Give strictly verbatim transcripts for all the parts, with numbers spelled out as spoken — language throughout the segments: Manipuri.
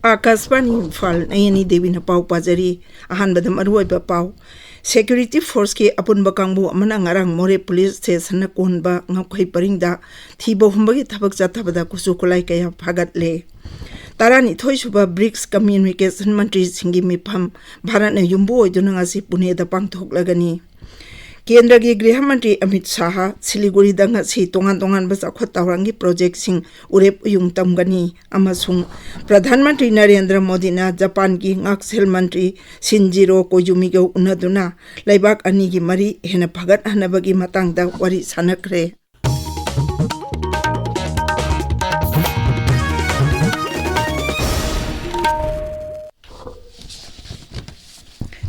ꯑꯥꯀꯥꯁꯕꯥꯅꯤ ꯏꯝꯐꯥꯜ, ꯑꯩ ꯑꯅꯤ ꯗꯦꯕꯤꯅ ꯄꯥꯎ ꯄꯥꯖꯔꯤ꯫ ꯑꯍꯥꯟꯕꯗ ꯃꯔꯨꯑꯣꯏꯕ ꯄꯥꯎ꯫ ꯁꯦꯀ꯭ꯌꯨꯔꯤꯇꯤ ꯐꯣꯔꯁꯀꯤ ꯑꯄꯨꯟꯕ ꯀꯥꯡꯕꯨ ꯑꯃꯅ ꯉꯔꯥꯡ ꯃꯣꯔꯦ ꯄꯨꯂꯤꯁ ꯁ꯭ꯇꯦꯁꯟꯅ ꯀꯣꯟꯕ ꯉꯝꯈꯩ ꯄꯔꯤꯡꯗ ꯊꯤꯕ ꯍꯨꯝꯕꯒꯤ ꯊꯕꯛ ꯆꯠꯊꯕꯗ ꯈꯨꯠꯁꯨ ꯈꯨꯠꯂꯥꯏ ꯀꯌꯥ ꯐꯥꯒꯠꯂꯦ꯫ ꯇꯔꯥꯅꯤꯊꯣꯏ ꯁꯨꯕ ꯕ꯭ꯔꯤꯛꯁ ꯀꯝꯃ꯭ꯌꯨꯅꯤꯀꯦꯁꯟ ꯃꯟꯇ꯭ꯔꯤꯁꯤꯡꯒꯤ ꯃꯤꯐꯝ ꯚꯥꯔꯠꯅ ꯌꯨꯝꯕꯨ ꯑꯣꯏꯗꯨꯅ ꯉꯁꯤ ꯄꯨꯅꯦꯗ ꯄꯥꯡꯊꯣꯛꯂꯒꯅꯤ꯫ ꯀꯦꯟꯗ꯭ꯔꯒꯤ ꯒ꯭ꯔꯤꯍ ꯃꯟꯇ꯭ꯔꯤ ꯑꯃꯤꯠ ꯁꯥꯍ ꯁꯤꯂꯤꯒꯨꯔꯤꯗ ꯉꯁꯤ ꯇꯣꯉꯥꯟ ꯇꯣꯉꯥꯟꯕ ꯆꯥꯎꯈꯠ ꯊꯧꯔꯥꯡꯒꯤ ꯄ꯭ꯔꯣꯖꯦꯛꯁꯤꯡ ꯎꯔꯦꯞ ꯎꯌꯨꯡ ꯇꯝꯒꯅꯤ ꯑꯃꯁꯨꯡ ꯄ꯭ꯔꯙꯥꯟ ꯃꯟꯇ꯭ꯔꯤ ꯅꯔꯦꯟꯗ꯭ꯔ ꯃꯣꯗꯤꯅ ꯖꯄꯥꯟꯒꯤ ꯉꯥꯛꯁꯦꯜ ꯃꯟꯇ꯭ꯔꯤ ꯁꯤꯟꯖꯤꯔꯣ ꯀꯣꯏꯖꯨꯃꯤꯒ ꯎꯅꯗꯨꯅ ꯂꯩꯕꯥꯛ ꯑꯅꯤꯒꯤ ꯃꯔꯤ ꯍꯦꯟꯅ ꯐꯒꯠꯍꯟꯅꯕꯒꯤ ꯃꯇꯥꯡꯗ ꯋꯥꯔꯤ ꯁꯥꯟꯅꯈ꯭ꯔꯦ꯫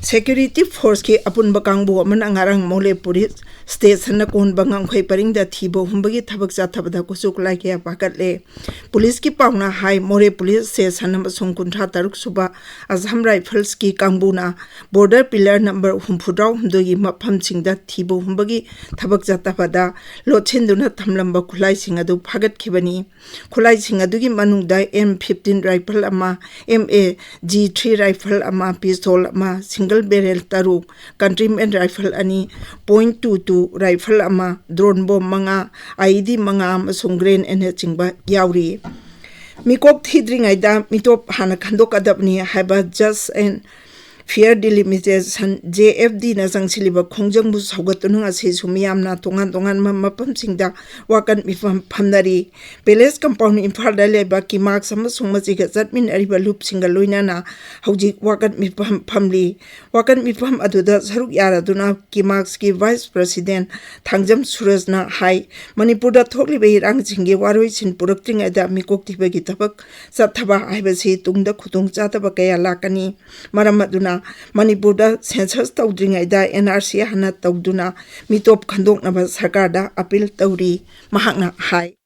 ꯁꯦꯀ꯭ꯌꯨꯔꯤꯇꯤ ꯐꯣꯔꯁꯀꯤ ꯑꯄꯨꯟꯕ ꯀꯥꯡꯕꯨ ꯑꯃꯅ ꯉꯔꯥꯡ ꯃꯣꯔꯦ ꯄꯨꯂꯤꯁ ꯁ꯭ꯇꯦꯁꯟꯅ ꯀꯣꯟꯕ ꯉꯝꯈꯩ ꯄꯔꯤꯡꯗ ꯊꯤꯕ ꯍꯨꯝꯕꯒꯤ ꯊꯕꯛ ꯆꯠꯊꯕꯗ ꯈꯨꯠꯁꯨ ꯈꯨꯠꯂꯥꯏ ꯀꯌꯥ ꯐꯥꯒꯠꯂꯦ꯫ ꯄꯨꯂꯤꯁꯀꯤ ꯄꯥꯎꯅ ꯍꯥꯏ, ꯃꯣꯔꯦ ꯄꯨꯂꯤꯁ ꯁ꯭ꯇꯦꯁꯟ ꯑꯃꯁꯨꯡ ꯀꯨꯟꯊ꯭ꯔꯥ ꯇꯔꯨꯛ ꯁꯨꯕ ꯑꯁꯥꯝ ꯔꯥꯏꯐꯜꯁꯀꯤ ꯀꯥꯡꯕꯨꯅ ꯕꯣꯔꯗꯔ ꯄꯤꯂꯔ ꯅꯝꯕꯔ ꯍꯨꯝꯐꯨꯇꯔꯥꯍꯨꯝꯗꯣꯏꯒꯤ ꯃꯐꯝꯁꯤꯡꯗ ꯊꯤꯕ ꯍꯨꯝꯕꯒꯤ ꯊꯕꯛ ꯆꯠꯊꯕꯗ ꯂꯣꯠꯁꯤꯟꯗꯨꯅ ꯊꯝꯂꯝꯕ ꯈꯨꯠꯂꯥꯏꯁꯤꯡ ꯑꯗꯨ ꯐꯥꯒꯠꯈꯤꯕꯅꯤ꯫ ꯈꯨꯠꯂꯥꯏꯁꯤꯡ ꯑꯗꯨꯒꯤ ꯃꯅꯨꯡꯗ ꯑꯦꯝ ꯐꯤꯐꯇꯤꯟ ꯔꯥꯏꯐꯜ ꯑꯃ, M A G three rifle ꯑꯃ, ꯄꯤꯁꯇꯣꯜ ꯑꯃ, ꯁꯤꯡꯒꯜ ꯕꯦꯔꯦꯜ ꯇꯔꯨꯛ, ꯀꯟꯇ꯭ꯔꯤꯃꯦꯟ ꯔꯥꯏꯐꯜ ꯑꯅꯤ, ꯄꯣꯏꯟ ꯇꯨ ꯇꯨ ꯔꯥꯏꯐꯜ ꯑꯃ, ꯗ꯭ꯔꯣꯟ ꯕꯣꯝ ꯃꯉꯥ, ꯑꯥꯏ ꯏ ꯗꯤ ꯃꯉꯥ ꯑꯃꯁꯨꯡ ꯒ꯭ꯔꯦꯟ ꯑꯦꯟꯅꯆꯤꯡꯕ ꯌꯥꯎꯔꯤ꯫ ꯃꯤꯀꯣꯛ ꯊꯤꯗ꯭ꯔꯤꯉꯩꯗ ꯃꯤꯇꯣꯞ ꯍꯥꯟꯅ ꯈꯟꯗꯣꯛꯀꯗꯕꯅꯤ ꯍꯥꯏꯕ just and fair delimitation, J F ꯗꯤꯅ ꯆꯪꯁꯤꯜꯂꯤꯕ ꯈꯣꯡꯖꯪꯕꯨ ꯁꯧꯒꯠꯇꯨꯅ ꯉꯁꯤꯁꯨ ꯃꯤꯌꯥꯝꯅ ꯇꯣꯉꯥꯟ ꯇꯣꯉꯥꯟꯕ ꯃꯐꯝꯁꯤꯡꯗ ꯋꯥꯀꯠ ꯃꯤꯐꯝ ꯐꯝꯅꯔꯤ꯫ ꯄꯦꯂꯦꯁ ꯀꯝꯄꯥꯎꯟ ꯏꯝꯐꯥꯜꯗ ꯂꯩꯕ ꯀꯤꯃꯥꯛꯁ ꯑꯃꯁꯨꯡ ꯃꯁꯤꯒ ꯆꯠꯃꯤꯟꯅꯔꯤꯕ ꯂꯨꯞꯁꯤꯡꯒ ꯂꯣꯏꯅꯅ ꯍꯧꯖꯤꯛ ꯋꯥꯀꯠ ꯃꯤꯐꯝ ꯐꯝꯂꯤ꯫ ꯋꯥꯀꯠ ꯃꯤꯐꯝ ꯑꯗꯨꯗ ꯁꯔꯨꯛ ꯌꯥꯔꯗꯨꯅ ꯀꯤꯃꯥꯛꯁꯀꯤ ꯚꯥꯏꯁ ꯄ꯭ꯔꯁꯤꯗꯦꯟ ꯊꯥꯡꯖꯝ ꯁꯨꯔꯖꯅ ꯍꯥꯏ, ꯃꯅꯤꯄꯨꯔꯗ ꯊꯣꯛꯂꯤꯕ ꯏꯔꯥꯡꯁꯤꯡꯒꯤ ꯋꯥꯔꯣꯏꯁꯤꯟ ꯄꯨꯔꯛꯇ꯭ꯔꯤꯉꯩꯗ ꯃꯤꯀꯣꯛ ꯊꯤꯕꯒꯤ ꯊꯕꯛ ꯆꯠꯊꯕ ꯍꯥꯏꯕꯁꯤ ꯇꯨꯡꯗ ꯈꯨꯗꯣꯡꯆꯥꯗꯕ ꯀꯌꯥ ꯂꯥꯛꯀꯅꯤ꯫ ꯃꯔꯝ ꯑꯗꯨꯅ ꯃꯅꯤꯄꯨꯔꯗ ꯁꯦꯟꯁꯁ ꯇꯧꯗ꯭ꯔꯤꯉꯩꯗ ꯑꯦꯟ ꯑꯥꯔ ꯁꯤ ꯍꯥꯟꯅ ꯇꯧꯗꯨꯅ ꯃꯤꯇꯣꯞ ꯈꯟꯗꯣꯛꯅꯕ ꯁꯔꯀꯥꯔꯗ ꯑꯄꯤꯜ ꯇꯧꯔꯤ, ꯃꯍꯥꯛꯅ ꯍꯥꯏ꯫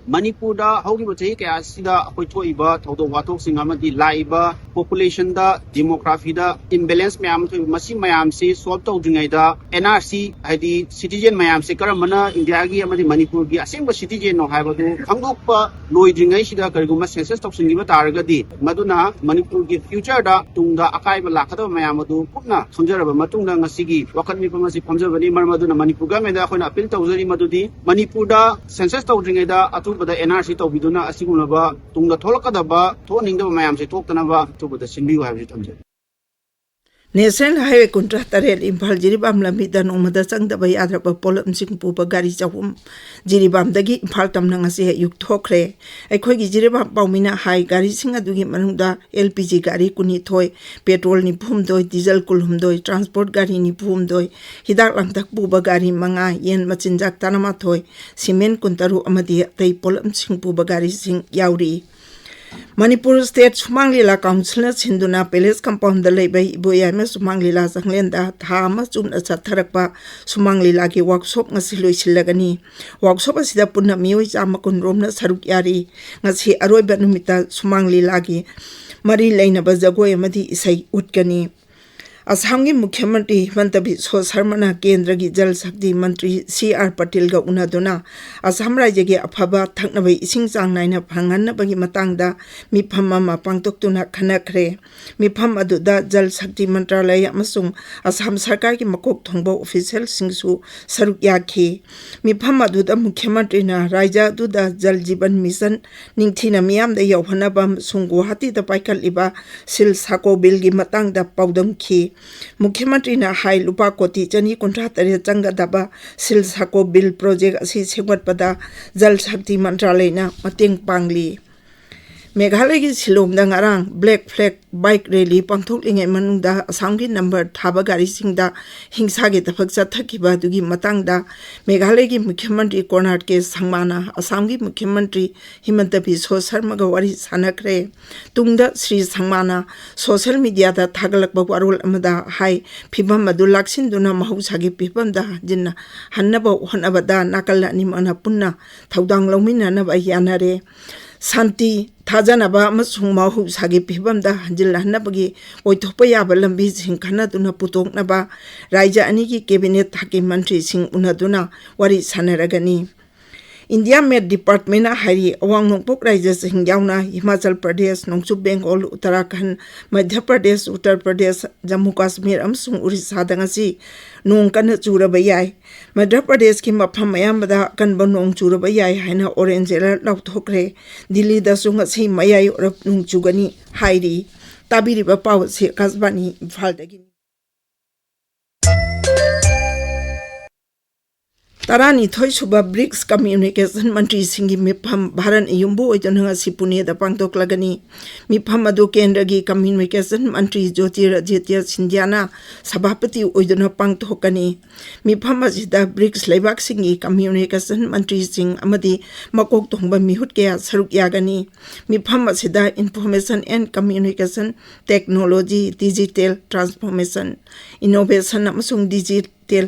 ꯃꯅꯤꯄꯨꯔꯗ ꯍꯧꯈꯤꯕ ꯆꯍꯤ ꯀꯌꯥ ꯑꯁꯤꯗ ꯑꯩꯈꯣꯏ ꯊꯣꯛꯏꯕ ꯊꯧꯗꯣꯛ ꯋꯥꯊꯣꯛꯁꯤꯡ ꯑꯃꯗꯤ ꯂꯥꯛꯏꯕ ꯄꯣꯄꯨꯂꯦꯁꯟꯗ, ꯗꯤꯃꯣꯒ꯭ꯔꯥꯐꯤꯗ ꯏꯝꯕꯦꯂꯦꯟꯁ ꯃꯌꯥꯝ ꯑꯃ ꯊꯣꯛꯏꯕ, ꯃꯁꯤ ꯃꯌꯥꯝꯁꯤ ꯁꯣꯜꯕ ꯇꯧꯗ꯭ꯔꯤꯉꯩꯗ ꯑꯦꯟ ꯑꯥꯔ ꯁꯤ, ꯍꯥꯏꯗꯤ ꯁꯤꯇꯤꯖꯦꯟ ꯃꯌꯥꯝꯁꯤ ꯀꯔꯝꯕꯅ ꯏꯟꯗꯤꯌꯥꯒꯤ ꯑꯃꯗꯤ ꯃꯅꯤꯄꯨꯔꯒꯤ ꯑꯁꯦꯡꯕ ꯁꯤꯇꯤꯖꯦꯟꯅꯣ ꯍꯥꯏꯕꯗꯨ ꯈꯪꯗꯣꯛꯄ ꯂꯣꯏꯗ꯭ꯔꯤꯉꯩꯁꯤꯗ ꯀꯔꯤꯒꯨꯝꯕ ꯁꯦꯟꯁꯁ ꯇꯧꯁꯤꯟꯈꯤꯕ ꯇꯥꯔꯒꯗꯤ, ꯃꯗꯨꯅ ꯃꯅꯤꯄꯨꯔꯒꯤ ꯐ꯭ꯌꯨꯆꯔꯗ ꯇꯨꯡꯗ ꯑꯀꯥꯏꯕ ꯂꯥꯛꯀꯗꯕ ꯃꯌꯥꯝ ꯑꯗꯨ ꯀꯨꯞꯅ ꯈꯪꯖꯔꯕ ꯃꯇꯨꯡꯗ ꯉꯁꯤꯒꯤ ꯋꯥꯀꯠ ꯃꯤꯐꯝ ꯑꯁꯤ ꯐꯝꯖꯕꯅꯤ꯫ ꯃꯔꯝ ꯑꯗꯨꯅ ꯃꯅꯤꯄꯨꯔ ꯒꯚꯔꯟꯃꯦꯟꯗ ꯑꯩꯈꯣꯏꯅ ꯑꯄꯤꯜ ꯇꯧꯖꯔꯤ ꯃꯗꯨꯗꯤ ꯃꯅꯤꯄꯨꯔꯗ ꯁꯦꯟꯁꯁ ꯇꯧꯗ꯭ꯔꯤꯉꯩꯗ ꯑꯊꯨꯕꯗ ꯑꯦꯟ ꯑꯥꯔ ꯁꯤ ꯇꯧꯕꯤꯗꯨꯅ ꯑꯁꯤꯒꯨꯝꯂꯕ ꯇꯨꯡꯗ ꯊꯣꯛꯂꯛꯀꯗꯕ, ꯊꯣꯛꯍꯟꯅꯤꯡꯗꯕ ꯃꯌꯥꯝꯁꯦ ꯊꯣꯛꯇꯅꯕ ꯑꯊꯨꯕꯗ ꯁꯤꯟꯕꯤꯌꯨ ꯍꯥꯏꯕꯁꯤ ꯊꯝꯖꯒꯦ꯫ ꯅꯦꯁꯅꯦꯜ ꯍꯥꯏꯋꯦ ꯀꯨꯟꯊ꯭ꯔꯥ ꯇꯔꯦꯠ ꯏꯝꯐꯥꯜ ꯖꯤꯔꯤꯕꯥꯝ ꯂꯝꯕꯤꯗ ꯅꯣꯡꯃꯗ ꯆꯪꯗꯕ ꯌꯥꯗ꯭ꯔꯕ ꯄꯣꯠꯂꯝꯁꯤꯡ ꯄꯨꯕ ꯒꯥꯔꯤ ꯆꯍꯨꯝ ꯖꯤꯔꯤꯕꯥꯝꯗꯒꯤ ꯏꯝꯐꯥꯜ ꯇꯝꯅ ꯉꯁꯤ ꯑꯌꯨꯛ ꯊꯣꯛꯈ꯭ꯔꯦ꯫ ꯑꯩꯈꯣꯏꯒꯤ ꯖꯤꯔꯤꯕꯥꯝ ꯄꯥꯎꯃꯤꯅ ꯍꯥꯏ, ꯒꯥꯔꯤꯁꯤꯡ ꯑꯗꯨꯒꯤ ꯃꯅꯨꯡꯗ ꯑꯦꯜ ꯄꯤ ꯖꯤ ꯒꯥꯔꯤ ꯀꯨꯟꯅꯤꯊꯣꯏ, ꯄꯦꯇ꯭ꯔꯣꯜ ꯅꯤꯐꯨ ꯍꯨꯝꯗꯣꯏ, ꯗꯤꯖꯜ ꯀꯨꯟ ꯍꯨꯝꯗꯣꯏ, ꯇ꯭ꯔꯥꯟꯁꯄꯣꯔꯠ ꯒꯥꯔꯤ ꯅꯤꯐꯨ ꯍꯨꯝꯗꯣꯏ, ꯍꯤꯗꯥꯛ ꯂꯥꯡꯊꯛ ꯄꯨꯕ ꯒꯥꯔꯤ ꯃꯉꯥ, ꯌꯦꯟ ꯃꯆꯤꯟꯖꯥꯛ ꯇꯔꯥꯃꯥꯊꯣꯏ, ꯁꯤꯃꯦꯟ ꯀꯨꯟꯇꯔꯨꯛ ꯑꯃꯗꯤ ꯑꯇꯩ ꯄꯣꯠꯂꯝꯁꯤꯡ ꯄꯨꯕ ꯒꯥꯔꯤꯁꯤꯡ ꯌꯥꯎꯔꯤ꯫ ꯃꯅꯤꯄꯨꯔ ꯁ꯭ꯇꯦꯠ ꯁꯨꯃꯥꯡ ꯂꯤꯂꯥ ꯀꯥꯎꯟꯁꯤꯜꯅ ꯁꯤꯟꯗꯨꯅ ꯄꯦꯂꯦꯁ ꯀꯝꯄꯥꯎꯟꯗ ꯂꯩꯕ ꯏꯕꯣꯌꯥꯏꯃ ꯁꯨꯃꯥꯡ ꯂꯤꯂꯥ ꯆꯪꯂꯦꯟꯗ ꯊꯥ ꯑꯃ ꯆꯨꯞꯅ ꯆꯠꯊꯔꯛꯄ ꯁꯨꯃꯥꯡ ꯂꯤꯂꯥꯒꯤ ꯋꯥꯔꯛꯁꯣꯞ ꯉꯁꯤ ꯂꯣꯏꯁꯤꯜꯂꯒꯅꯤ꯫ ꯋꯥꯔꯛꯁꯣꯞ ꯑꯁꯤꯗ ꯄꯨꯟꯅ ꯃꯤꯑꯣꯏ ꯆꯥꯝꯃ ꯀꯨꯟ ꯔꯣꯝꯅ ꯁꯔꯨꯛ ꯌꯥꯔꯤ꯫ ꯉꯁꯤ ꯑꯔꯣꯏꯕ ꯅꯨꯃꯤꯠꯇ ꯁꯨꯃꯥꯡ ꯂꯤꯂꯥꯒꯤ ꯃꯔꯤ ꯂꯩꯅꯕ ꯖꯒꯣꯏ ꯑꯃꯗꯤ ꯏꯁꯩ ꯎꯠꯀꯅꯤ꯫ ꯑꯁꯥꯝꯒꯤ ꯃꯨꯈ꯭ꯌ ꯃꯟꯇ꯭ꯔꯤ ꯍꯤꯃꯟꯇ ꯕꯤꯁ꯭ꯋ ꯁꯔꯃꯅ ꯀꯦꯟꯗ꯭ꯔꯒꯤ ꯖꯜ ꯁꯛꯇꯤ ꯃꯟꯇ꯭ꯔꯤ ꯁꯤ ꯑꯥꯔ ꯄꯇꯤꯜꯒ ꯎꯅꯗꯨꯅ ꯑꯁꯥꯝ ꯔꯥꯏꯖ꯭ꯌꯒꯤ ꯑꯐꯕ ꯊꯛꯅꯕ ꯏꯁꯤꯡ ꯆꯥꯡ ꯅꯥꯏꯅ ꯐꯪꯍꯟꯅꯕꯒꯤ ꯃꯇꯥꯡꯗ ꯃꯤꯐꯝ ꯑꯃ ꯄꯥꯡꯊꯣꯛꯇꯨꯅ ꯈꯟꯅꯈ꯭ꯔꯦ꯫ ꯃꯤꯐꯝ ꯑꯗꯨꯗ ꯖꯜ ꯁꯛꯇꯤ ꯃꯟꯇ꯭ꯔꯥꯂꯌ ꯑꯃꯁꯨꯡ ꯑꯁꯥꯝ ꯁꯔꯀꯥꯔꯒꯤ ꯃꯀꯣꯛ ꯊꯣꯡꯕ ꯑꯣꯐꯤꯁꯤꯌꯦꯜꯁꯤꯡꯁꯨ ꯁꯔꯨꯛ ꯌꯥꯈꯤ꯫ ꯃꯤꯐꯝ ꯑꯗꯨꯗ ꯃꯨꯈ꯭ꯌ ꯃꯟꯇ꯭ꯔꯤꯅ ꯔꯥꯏꯖ꯭ꯌ ꯑꯗꯨꯗ ꯖꯜ ꯖꯤꯕꯟ ꯃꯤꯁꯟ ꯅꯤꯡꯊꯤꯅ ꯃꯤꯌꯥꯝꯗ ꯌꯧꯍꯟꯅꯕ ꯑꯃꯁꯨꯡ ꯒꯨꯋꯥꯍꯥꯇꯤꯗ ꯄꯥꯏꯈꯠꯂꯤꯕ ꯁꯤꯜ ꯁꯥꯀꯣ ꯕꯤꯜꯒꯤ ꯃꯇꯥꯡꯗ ꯄꯥꯎꯗꯝꯈꯤ꯫ ꯃꯨꯈ꯭ꯌ ꯃꯟꯇ꯭ꯔꯤꯅ ꯍꯥꯏ, ꯂꯨꯄꯥ ꯀꯣꯇꯤ ꯆꯅꯤ ꯀꯨꯟꯊ꯭ꯔꯥ ꯇꯔꯦꯠ ꯆꯪꯒꯗꯕ ꯁꯤꯜ ꯁꯥꯀꯣ ꯕꯤꯜ ꯄ꯭ꯔꯣꯖꯦꯛ ꯑꯁꯤ ꯁꯦꯝꯒꯠꯄꯗ ꯖꯜ ꯁꯛꯇꯤ ꯃꯟꯇ꯭ꯔꯥꯂꯌꯅ ꯃꯇꯦꯡ ꯄꯥꯡꯂꯤ꯫ ꯃꯦꯘꯥꯂꯌꯒꯤ ꯁꯤꯂꯣꯡꯗ ꯉꯔꯥꯡ Black Flag Bike Rally ꯄꯥꯡꯊꯣꯛꯂꯤꯉꯩ ꯃꯅꯨꯡꯗ ꯑꯁꯥꯝꯒꯤ ꯅꯝꯕꯔ ꯊꯥꯕ ꯒꯥꯔꯤꯁꯤꯡꯗ ꯍꯤꯡꯁꯥꯒꯤ ꯊꯕꯛ ꯆꯠꯊꯈꯤꯕ ꯑꯗꯨꯒꯤ ꯃꯇꯥꯡꯗ ꯃꯦꯘꯥꯂꯌꯒꯤ ꯃꯨꯈ꯭ꯌ ꯃꯟꯇ꯭ꯔꯤ ꯀꯣꯅꯥꯔ ꯀꯦ ꯁꯪꯃꯥꯅ ꯑꯁꯥꯝꯒꯤ ꯃꯨꯈ꯭ꯌ ꯃꯟꯇ꯭ꯔꯤ ꯍꯤꯃꯟꯇ ꯕꯤꯁ꯭ꯋ ꯁꯔꯃꯒ ꯋꯥꯔꯤ ꯁꯥꯟꯅꯈ꯭ꯔꯦ꯫ ꯇꯨꯡꯗ ꯁ꯭ꯔꯤ ꯁꯪꯃꯥꯅ ꯁꯣꯁꯦꯜ ꯃꯤꯗꯤꯌꯥꯗ ꯊꯥꯒꯠꯂꯛꯄ ꯋꯥꯔꯣꯜ ꯑꯃꯗ ꯍꯥꯏ, ꯐꯤꯚꯝ ꯑꯗꯨ ꯂꯥꯛꯁꯤꯟꯗꯨꯅ ꯃꯍꯧꯁꯥꯒꯤ ꯐꯤꯚꯝꯗ ꯍꯟꯖꯤꯟꯅ ꯍꯟꯅꯕ ꯍꯣꯠꯅꯕꯗ ꯅꯥꯀꯜ ꯑꯅꯤꯃꯛꯅ ꯄꯨꯟꯅ ꯊꯧꯗꯥꯡ ꯂꯧꯃꯤꯟꯅꯅꯕ ꯌꯥꯅꯔꯦ꯫ ꯁꯥꯟꯇꯤ, ꯊꯥꯖꯅꯕ ꯑꯃꯁꯨꯡ ꯃꯍꯧꯁꯥꯒꯤ ꯐꯤꯚꯝꯗ ꯍꯟꯖꯤꯜꯍꯟꯅꯕꯒꯤ ꯑꯣꯏꯊꯣꯛꯄ ꯌꯥꯕ ꯂꯝꯕꯤꯁꯤꯡ ꯈꯟꯅꯗꯨꯅ ꯄꯨꯊꯣꯛꯅꯕ ꯔꯥꯖ꯭ꯌ ꯑꯅꯤꯒꯤ ꯀꯦꯕꯤꯅꯦꯠ ꯊꯥꯛꯀꯤ ꯃꯟꯇ꯭ꯔꯤꯁꯤꯡ ꯎꯅꯗꯨꯅ ꯋꯥꯔꯤ ꯁꯥꯟꯅꯔꯒꯅꯤ꯫ ꯏꯟꯗꯤꯌꯥ ꯃꯦꯠ ꯗꯤꯄꯥꯔꯠꯃꯦꯟꯅ ꯍꯥꯏꯔꯤ, ꯑꯋꯥꯡ ꯅꯣꯡꯄꯣꯛ ꯔꯥꯖ꯭ꯌꯁꯤꯡ ꯌꯥꯎꯅ ꯍꯤꯃꯥꯆꯜ ꯄ꯭ꯔꯗꯦꯁ, ꯅꯣꯡꯆꯨꯞ ꯕꯦꯡꯒꯣꯜ, ꯎꯠꯇꯔꯥꯈꯟꯗ, ꯃꯙ꯭ꯌ ꯄ꯭ꯔꯗꯦꯁ, ꯎꯠꯇꯔ ꯄ꯭ꯔꯗꯦꯁ, ꯖꯝꯃꯨ ꯀꯥꯁꯃꯤꯔ ꯑꯃꯁꯨꯡ ꯎꯔꯤꯁꯥꯗ ꯉꯁꯤ ꯅꯣꯡ ꯀꯟꯅ ꯆꯨꯔꯕ ꯌꯥꯏ꯫ ꯃꯙ꯭ꯌ ꯄ꯭ꯔꯗꯦꯁꯀꯤ ꯃꯐꯝ ꯑꯌꯥꯝꯕꯗ ꯑꯀꯟꯕ ꯅꯣꯡ ꯆꯨꯔꯕ ꯌꯥꯏ ꯍꯥꯏꯅ orange alert ꯂꯥꯎꯊꯣꯛꯈ꯭ꯔꯦ꯫ ꯗꯤꯜꯂꯤꯗꯁꯨ ꯉꯁꯤ ꯃꯌꯥꯏ ꯑꯣꯏꯔꯞ ꯅꯣꯡ ꯆꯨꯒꯅꯤ ꯍꯥꯏꯔꯤ꯫ ꯇꯥꯕꯤꯔꯤꯕ ꯄꯥꯎ ꯑꯁꯤ ꯑꯀꯥꯁꯕꯥꯅꯤ ꯏꯝꯐꯥꯜꯗꯒꯤꯅꯤ꯫ ꯇꯔꯥꯅꯤꯊꯣꯏ ꯁꯨꯕ ꯕ꯭ꯔꯤꯛꯁ ꯀꯝꯃ꯭ꯌꯨꯅꯤꯀꯦꯁꯟ ꯃꯟꯇ꯭ꯔꯤꯁꯤꯡꯒꯤ ꯃꯤꯐꯝ ꯚꯥꯔꯠꯅ ꯌꯨꯝꯕꯨ ꯑꯣꯏꯗꯨꯅ ꯉꯁꯤ ꯄꯨꯅꯦꯗ ꯄꯥꯡꯊꯣꯛꯂꯒꯅꯤ꯫ ꯃꯤꯐꯝ ꯑꯗꯨ ꯀꯦꯟꯗ꯭ꯔꯒꯤ ꯀꯝꯃ꯭ꯌꯨꯅꯤꯀꯦꯁꯟ ꯃꯟꯇ꯭ꯔꯤ ꯖ꯭ꯌꯣꯇꯤꯔꯥꯗꯤꯇ꯭ꯌ ꯁꯤꯟꯙ꯭ꯌꯥꯅ ꯁꯚꯥꯄꯇꯤ ꯑꯣꯏꯗꯨꯅ ꯄꯥꯡꯊꯣꯛꯀꯅꯤ꯫ ꯃꯤꯐꯝ ꯑꯁꯤꯗ ꯕ꯭ꯔꯤꯛꯁ ꯂꯩꯕꯥꯛꯁꯤꯡꯒꯤ ꯀꯝꯃ꯭ꯌꯨꯅꯤꯀꯦꯁꯟ ꯃꯟꯇ꯭ꯔꯤꯁꯤꯡ ꯑꯃꯗꯤ ꯃꯀꯣꯛ ꯊꯣꯡꯕ ꯃꯤꯍꯨꯠ ꯀꯌꯥ ꯁꯔꯨꯛ ꯌꯥꯒꯅꯤ꯫ ꯃꯤꯐꯝ ꯑꯁꯤꯗ Information and Communication Technology, Digital Transformation, Innovation ꯑꯃꯁꯨꯡ Digital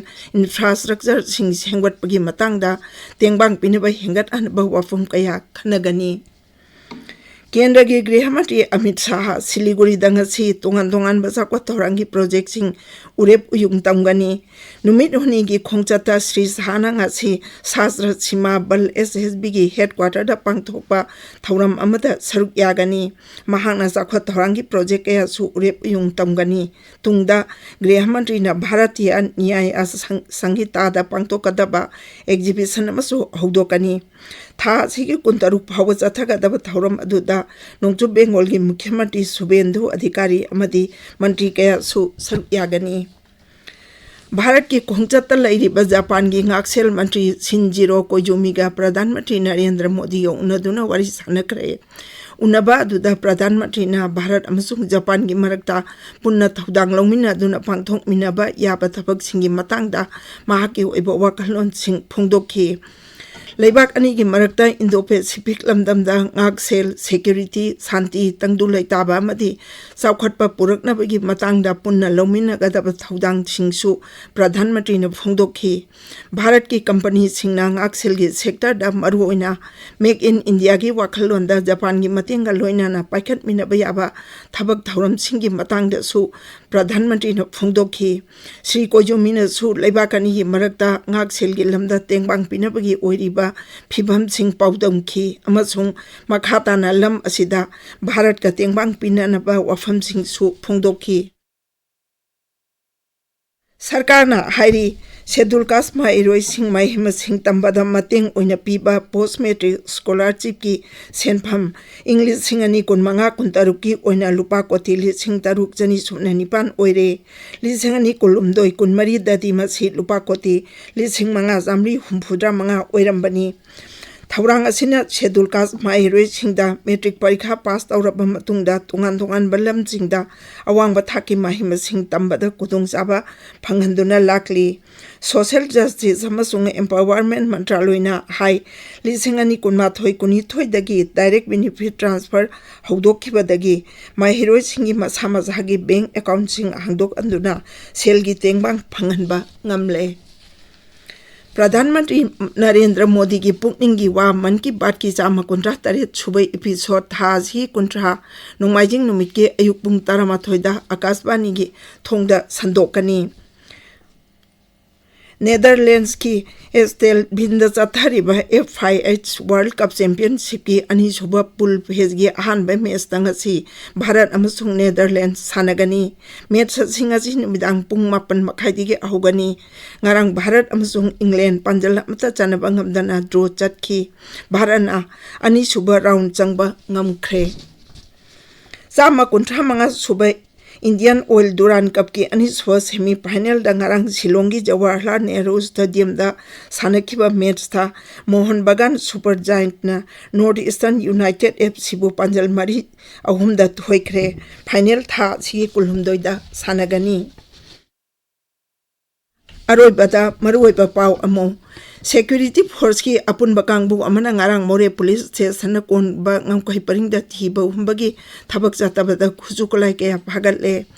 Infrastructureꯁꯤꯡ ꯁꯦꯝꯒꯠꯄꯒꯤ ꯃꯇꯥꯡꯗ ꯇꯦꯡꯕꯥꯡ ꯄꯤꯅꯕ ꯍꯦꯟꯒꯠꯍꯟꯅꯕ ꯋꯥꯐꯝ ꯀꯌꯥ ꯈꯟꯅꯒꯅꯤ꯫ ꯀꯦꯟꯗ꯭ꯔꯒꯤ ꯒ꯭ꯔꯤꯍ ꯃꯟꯇ꯭ꯔꯤ ꯑꯃꯤꯠ ꯁꯥꯍ ꯁꯤꯂꯤꯒꯨꯔꯤꯗ ꯉꯁꯤ ꯇꯣꯉꯥꯟ ꯇꯣꯉꯥꯟꯕ ꯆꯥꯎꯈꯠ ꯊꯧꯔꯥꯡꯒꯤ ꯄ꯭ꯔꯣꯖꯦꯛꯁꯤꯡ ꯎꯔꯦꯞ ꯎꯌꯨꯡ ꯇꯝꯒꯅꯤ꯫ ꯅꯨꯃꯤꯠ ꯍꯨꯝꯅꯤꯒꯤ ꯈꯣꯡꯆꯠꯇ ꯁ꯭ꯔꯤ ꯁꯥꯍꯅ ꯉꯁꯤ ꯁꯥꯁ꯭ꯇ꯭ꯔ ꯁꯤꯃꯥ ꯕꯜ, SSBꯒꯤ headquarterꯗ ꯄꯥꯡꯊꯣꯛꯄ ꯊꯧꯔꯝ ꯑꯃꯗ ꯁꯔꯨꯛ ꯌꯥꯒꯅꯤ꯫ ꯃꯍꯥꯛꯅ ꯆꯥꯎꯈꯠ ꯊꯧꯔꯥꯡꯒꯤ ꯄ꯭ꯔꯣꯖꯦꯛ ꯀꯌꯥꯁꯨ ꯎꯔꯦꯞ ꯎꯌꯨꯡ ꯇꯝꯒꯅꯤ꯫ ꯇꯨꯡꯗ ꯒ꯭ꯔꯤꯍ ꯃꯟꯇ꯭ꯔꯤꯅ ꯚꯥꯔꯇꯤꯌ ꯅ꯭ꯌꯥꯌ ꯁꯪ-, ꯁꯪꯍꯤꯇꯥꯗ ꯄꯥꯡꯊꯣꯛꯀꯗꯕ exhibition ꯑꯃꯁꯨ ꯍꯧꯗꯣꯛꯀꯅꯤ꯫ ꯊꯥ ꯑꯁꯤꯒꯤ ꯀꯨꯟꯇꯔꯨꯛ ꯐꯥꯎꯕ ꯆꯠꯊꯒꯗꯕ ꯊꯧꯔꯝ ꯑꯗꯨꯗ ꯅꯣꯡꯆꯨꯞ ꯕꯦꯡꯒꯣꯜꯒꯤ ꯃꯨꯈ꯭ꯌ ꯃꯟꯇ꯭ꯔꯤ ꯁꯨꯕꯦꯟꯗꯨ ꯑꯙꯤꯀꯥꯔꯤ ꯑꯃꯗꯤ ꯃꯟꯇ꯭ꯔꯤ ꯀꯌꯥꯁꯨ ꯁꯔꯨꯛ ꯌꯥꯒꯅꯤ꯫ ꯚꯥꯔꯠꯀꯤ ꯈꯣꯡꯆꯠꯇ ꯂꯩꯔꯤꯕ ꯖꯄꯥꯟꯒꯤ ꯉꯥꯛꯁꯦꯜ ꯃꯟꯇ꯭ꯔꯤ ꯁꯤꯟꯖꯤꯔꯣ ꯀꯣꯏꯖꯨꯃꯤꯒ ꯄ꯭ꯔꯙꯥꯟ ꯃꯟꯇ꯭ꯔꯤ ꯅꯔꯦꯟꯗ꯭ꯔ ꯃꯣꯗꯤꯒ ꯎꯅꯗꯨꯅ ꯋꯥꯔꯤ ꯁꯥꯟꯅꯈ꯭ꯔꯦ꯫ ꯎꯅꯕ ꯑꯗꯨꯗ ꯄ꯭ꯔꯙꯥꯟ ꯃꯟꯇ꯭ꯔꯤꯅ ꯚꯥꯔꯠ ꯑꯃꯁꯨꯡ ꯖꯄꯥꯟꯒꯤ ꯃꯔꯛꯇ ꯄꯨꯟꯅ ꯊꯧꯗꯥꯡ ꯂꯧꯃꯤꯟꯅꯗꯨꯅ ꯄꯥꯡꯊꯣꯛꯃꯤꯟꯅꯕ ꯌꯥꯕ ꯊꯕꯛꯁꯤꯡꯒꯤ ꯃꯇꯥꯡꯗ ꯃꯍꯥꯛꯀꯤ ꯑꯣꯏꯕ ꯋꯥꯈꯜꯂꯣꯟꯁꯤꯡ ꯐꯣꯡꯗꯣꯛꯈꯤ꯫ ꯂꯩꯕꯥꯛ ꯑꯅꯤꯒꯤ ꯃꯔꯛꯇ ꯏꯟꯗꯣ ꯄꯦꯁꯤꯐꯤꯛ ꯂꯝꯗꯝꯗ ꯉꯥꯛꯁꯦꯜ, ꯁꯦꯀ꯭ꯌꯨꯔꯤꯇꯤ, ꯁꯥꯟꯇꯤ, ꯇꯪꯗꯨ ꯂꯩꯇꯥꯕ ꯑꯃꯗꯤ ꯆꯥꯎꯈꯠꯄ ꯄꯨꯔꯛꯅꯕꯒꯤ ꯃꯇꯥꯡꯗ ꯄꯨꯟꯅ ꯂꯧꯃꯤꯟꯅꯒꯗꯕ ꯊꯧꯗꯥꯡꯁꯤꯡꯁꯨ ꯄ꯭ꯔꯙꯥꯟ ꯃꯟꯇ꯭ꯔꯤꯅ ꯐꯣꯡꯗꯣꯛꯈꯤ꯫ ꯚꯥꯔꯠꯀꯤ ꯀꯝꯄꯅꯤꯁꯤꯡꯅ ꯉꯥꯛꯁꯦꯜꯒꯤ ꯁꯦꯛꯇꯔꯗ ꯃꯔꯨꯑꯣꯏꯅ ꯃꯦꯛ ꯏꯟ ꯏꯟꯗꯤꯌꯥꯒꯤ ꯋꯥꯈꯜꯂꯣꯟꯗ ꯖꯄꯥꯟꯒꯤ ꯃꯇꯦꯡꯒ ꯂꯣꯏꯅꯅ ꯄꯥꯏꯈꯠꯃꯤꯟꯅꯕ ꯌꯥꯕ ꯊꯕꯛ ꯊꯧꯔꯝꯁꯤꯡꯒꯤ ꯃꯇꯥꯡꯗꯁꯨ ꯄ꯭ꯔꯙꯥꯟ ꯃꯟꯇ꯭ꯔꯤꯅ ꯐꯣꯡꯗꯣꯛꯈꯤ꯫ ꯁ꯭ꯔꯤ ꯀꯣꯏꯖꯨꯃꯤꯅꯁꯨ ꯂꯩꯕꯥꯛ ꯑꯅꯤꯒꯤ ꯃꯔꯛꯇ ꯉꯥꯛꯁꯦꯜꯒꯤ ꯂꯝꯗ ꯇꯦꯡꯕꯥꯡ ꯄꯤꯅꯕꯒꯤ ꯑꯣꯏꯔꯤꯕ ꯐꯤꯚꯝꯁꯤꯡ ꯄꯥꯎꯗꯝꯈꯤ ꯑꯃꯁꯨꯡ ꯃꯈꯥ ꯇꯥꯅ ꯂꯝ ꯑꯁꯤꯗ ꯚꯥꯔꯠꯀ ꯇꯦꯡꯕꯥꯡ ꯄꯤꯅꯅꯕ ꯋꯥꯐꯝꯁꯤꯡꯁꯨ ꯐꯣꯡꯗꯣꯛꯈꯤ꯫ ꯁꯔꯀꯥꯔꯅ ꯍꯥꯏꯔꯤ, ꯁꯦꯗꯨꯜ ꯀꯥꯁ ꯃꯍꯩꯔꯣꯏꯁꯤꯡ ꯃꯍꯩ ꯃꯁꯤꯡ ꯇꯝꯕꯗ ꯃꯇꯦꯡ ꯑꯣꯏꯅ ꯄꯤꯕ ꯄꯣꯁ ꯃꯦꯇ꯭ꯔꯤꯛ ꯁ꯭ꯀꯣꯂꯥꯔꯁꯤꯞꯀꯤ ꯁꯦꯟꯐꯝ ꯏꯪ ꯂꯤꯁꯤꯡ ꯑꯅꯤ ꯀꯨꯟꯃꯉꯥ ꯀꯨꯟꯇꯔꯨꯛꯀꯤ ꯑꯣꯏꯅ ꯂꯨꯄꯥ ꯀꯣꯇꯤ ꯂꯤꯁꯤꯡ ꯇꯔꯨꯛ ꯆꯅꯤ ꯁꯨꯞꯅ ꯅꯤꯄꯥꯟ ꯑꯣꯏꯔꯦ꯫ ꯂꯤꯁꯤꯡ ꯑꯅꯤ ꯀꯨꯟꯍꯨꯝꯗꯣꯏ ꯀꯨꯟꯃꯔꯤꯗꯗꯤ ꯃꯁꯤ ꯂꯨꯄꯥ ꯀꯣꯇꯤ ꯂꯤꯁꯤꯡ ꯃꯉꯥ ꯆꯥꯃꯔꯤ ꯍꯨꯝꯐꯨꯇꯔꯥ ꯃꯉꯥ ꯑꯣꯏꯔꯝꯕꯅꯤ꯫ ꯊꯧꯔꯥꯡ ꯑꯁꯤꯅ ꯁꯦꯗꯨꯜ ꯀꯥꯁ ꯃꯍꯩꯔꯣꯏꯁꯤꯡꯗ ꯃꯦꯇ꯭ꯔꯤꯛ ꯄꯔꯤꯈꯥ ꯄꯥꯁ ꯇꯧꯔꯕ ꯃꯇꯨꯡꯗ ꯇꯣꯉꯥꯟ ꯇꯣꯉꯥꯟꯕ ꯂꯝꯁꯤꯡꯗ ꯑꯋꯥꯡꯕ ꯊꯥꯛꯀꯤ ꯃꯍꯩ ꯃꯁꯤꯡ ꯇꯝꯕꯗ ꯈꯨꯗꯣꯡꯆꯥꯕ ꯐꯪꯍꯟꯗꯨꯅ ꯂꯥꯛꯂꯤ꯫ ꯁꯣꯁꯤꯌꯦꯜ ꯖꯁꯇꯤꯁ ꯑꯃꯁꯨꯡ ꯑꯦꯝꯄꯥꯋꯔꯃꯦꯟ ꯃꯟꯇ꯭ꯔꯥꯂꯣꯏꯅ ꯍꯥꯏ, ꯂꯤꯁꯤꯡ ꯑꯅꯤ ꯀꯨꯟꯃꯥꯊꯣꯏ ꯀꯨꯟꯅꯤꯊꯣꯏꯗꯒꯤ ꯗꯥꯏꯔꯦꯛ ꯕꯦꯅꯤꯐꯤꯠ ꯇ꯭ꯔꯥꯟꯁꯐꯔ ꯍꯧꯗꯣꯛꯈꯤꯕꯗꯒꯤ ꯃꯍꯩꯔꯣꯏꯁꯤꯡꯒꯤ ꯃꯁꯥ ꯃꯁꯥꯒꯤ ꯕꯦꯡꯛ ꯑꯦꯀꯥꯎꯟꯠꯁꯤꯡ ꯍꯥꯡꯗꯣꯛꯍꯟꯗꯨꯅ ꯁꯦꯜꯒꯤ ꯇꯦꯡꯕꯥꯡ ꯐꯪꯍꯟꯕ ꯉꯝꯂꯦ꯫ ꯄ꯭ꯔꯙꯥꯟ ꯃꯟꯇ꯭ꯔꯤ ꯅꯔꯦꯟꯗ꯭ꯔ ꯃꯣꯗꯤꯒꯤ ꯄꯨꯛꯅꯤꯡꯒꯤ ꯋꯥ ꯃꯟ ꯀꯤ ꯕꯥꯠꯀꯤ ꯆꯥꯝꯃ ꯀꯨꯟꯊ꯭ꯔꯥ ꯇꯔꯦꯠ ꯁꯨꯕ ꯏꯄꯤꯁꯣꯗ ꯊꯥ ꯑꯁꯤꯒꯤ ꯀꯨꯟꯊ꯭ꯔꯥ ꯅꯣꯡꯃꯥꯏꯖꯤꯡ ꯅꯨꯃꯤꯠꯀꯤ ꯑꯌꯨꯛ ꯄꯨꯡ ꯇꯔꯥꯃꯥꯊꯣꯏꯗ ꯑꯀꯥꯁꯕꯥꯅꯤꯒꯤ ꯊꯣꯡꯗ ꯁꯟꯗꯣꯛꯀꯅꯤ꯫ ꯅꯦꯗꯔꯂꯦꯟꯁꯀꯤ ꯑꯦꯁꯇꯦꯜꯚꯤꯟꯗ ꯆꯠꯊꯔꯤꯕ ꯑꯦꯐ ꯑꯥꯏ ꯑꯩꯆ ꯋꯥꯔꯜꯗ ꯀꯞ ꯆꯦꯝꯄꯤꯌꯟꯁꯤꯞꯀꯤ ꯑꯅꯤꯁꯨꯕ ꯄꯨꯜ ꯐꯦꯖꯒꯤ ꯑꯍꯥꯟꯕ ꯃꯦꯆꯇ ꯉꯁꯤ ꯚꯥꯔꯠ ꯑꯃꯁꯨꯡ ꯅꯦꯗꯔꯂꯦꯟꯁ ꯁꯥꯟꯅꯒꯅꯤ꯫ ꯃꯦꯆ ꯑꯁꯤ ꯉꯁꯤ ꯅꯨꯃꯤꯗꯥꯡ ꯄꯨꯡ ꯃꯥꯄꯟ ꯃꯈꯥꯏꯗꯒꯤ ꯍꯧꯒꯅꯤ꯫ ꯉꯔꯥꯡ ꯚꯥꯔꯠ ꯑꯃꯁꯨꯡ ꯏꯪꯂꯦꯟ ꯄꯥꯟꯖꯜ ꯑꯃꯠꯇ ꯆꯟꯅꯕ ꯉꯝꯗꯅ ꯗ꯭ꯔꯣ ꯆꯠꯈꯤ꯫ ꯚꯥꯔꯠꯅ ꯑꯅꯤꯁꯨꯕ ꯔꯥꯎꯟ ꯆꯪꯕ ꯉꯝꯈ꯭ꯔꯦ꯫ ꯆꯥꯝꯃ ꯀꯨꯟꯊ꯭ꯔꯥ ꯃꯉꯥ ꯁꯨꯕ ꯏꯟꯗꯤꯌꯥꯟ ꯑꯣꯏꯜ ꯗꯨꯔꯥꯟ ꯀꯞꯀꯤ ꯑꯅꯤꯁꯨꯕ ꯁꯦꯃꯤ ꯐꯥꯏꯅꯦꯜꯗ ꯉꯔꯥꯡ ꯁꯤꯂꯣꯡꯒꯤ ꯖꯋꯥꯍꯔꯂꯥꯜ ꯅꯦꯍꯔꯨ ꯁ꯭ꯇꯦꯗꯤꯌꯝꯗ ꯁꯥꯟꯅꯈꯤꯕ ꯃꯦꯠꯁꯇ ꯃꯣꯍꯟ ꯕꯒꯥꯟ ꯁꯨꯄꯔ ꯖꯥꯏꯟꯠꯅ ꯅꯣꯔꯠ ꯏꯁꯇꯔꯟ ꯌꯨꯅꯥꯏꯇꯦꯗ ꯑꯦꯐ ꯁꯤꯕꯨ ꯄꯥꯟꯖꯜ ꯃꯔꯤ ꯑꯍꯨꯝꯗ ꯊꯣꯏꯈ꯭ꯔꯦ꯫ ꯐꯥꯏꯅꯦꯜ ꯊꯥ ꯑꯁꯤꯒꯤ ꯀꯨꯟꯍꯨꯝꯗꯣꯏꯗ ꯁꯥꯟꯅꯒꯅꯤ꯫ ꯑꯔꯣꯏꯕꯗ ꯃꯔꯨꯑꯣꯏꯕ ꯄꯥꯎ ꯑꯃ, ꯁꯦꯀ꯭ꯌꯨꯔꯤꯇꯤ ꯐꯣꯔꯁꯀꯤ ꯑꯄꯨꯟꯕ ꯀꯥꯡꯕꯨ ꯑꯃꯅ ꯉꯔꯥꯡ ꯃꯣꯔꯦ ꯄꯨꯂꯤꯁ ꯁ꯭ꯇꯦꯁꯟꯅ ꯀꯣꯟꯕ ꯉꯝꯈꯩ ꯄꯔꯤꯡꯗ ꯊꯤꯕ ꯍꯨꯝꯕꯒꯤ ꯊꯕꯛ ꯆꯠꯇꯕꯗ ꯈꯨꯠꯁꯨ ꯈꯨꯠꯂꯥꯏ ꯀꯌꯥ ꯐꯥꯒꯠꯂꯦ꯫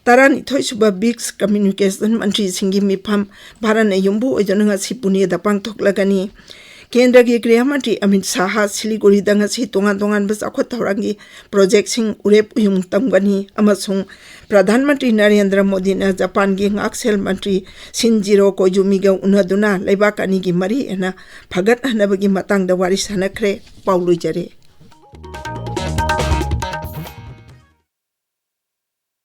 ꯇꯔꯥꯅꯤꯊꯣꯏ ꯁꯨꯕ ꯕ꯭ꯔꯤꯛꯁ ꯀꯝꯃ꯭ꯌꯨꯅꯤꯀꯦꯁꯟ ꯃꯟꯇ꯭ꯔꯤꯁꯤꯡꯒꯤ ꯃꯤꯐꯝ ꯚꯥꯔꯠꯅ ꯌꯨꯝꯕꯨ ꯑꯣꯏꯗꯨꯅ ꯉꯁꯤ ꯄꯨꯅꯦꯗ ꯄꯥꯡꯊꯣꯛꯂꯒꯅꯤ꯫ ꯀꯦꯟꯗ꯭ꯔꯒꯤ ꯒ꯭ꯔꯤꯍ ꯃꯟꯇ꯭ꯔꯤ ꯑꯃꯤꯠ ꯁꯥꯍ ꯁꯤꯂꯤꯒꯨꯔꯤꯗ ꯉꯁꯤ ꯇꯣꯉꯥꯟ ꯇꯣꯉꯥꯟꯕ ꯆꯥꯎꯈꯠ ꯊꯧꯔꯥꯡꯒꯤ ꯄ꯭ꯔꯣꯖꯦꯛꯁꯤꯡ ꯎꯔꯦꯞ ꯎꯌꯨꯡ ꯇꯝꯒꯅꯤ ꯑꯃꯁꯨꯡ ꯄ꯭ꯔꯙꯥꯟ ꯃꯟꯇ꯭ꯔꯤ ꯅꯔꯦꯟꯗ꯭ꯔ ꯃꯣꯗꯤꯅ ꯖꯄꯥꯟꯒꯤ ꯉꯥꯛꯁꯦꯜ ꯃꯟꯇ꯭ꯔꯤ ꯁꯤꯟꯖꯤꯔꯣ ꯀꯣꯏꯖꯨꯃꯤꯒ ꯎꯅꯗꯨꯅ ꯂꯩꯕꯥꯛ ꯑꯅꯤꯒꯤ ꯃꯔꯤ ꯍꯦꯟꯅ ꯐꯒꯠꯍꯟꯅꯕꯒꯤ ꯃꯇꯥꯡꯗ ꯋꯥꯔꯤ ꯁꯥꯟꯅꯈ꯭ꯔꯦ꯫ ꯄꯥꯎ ꯂꯣꯏꯖꯔꯦ꯫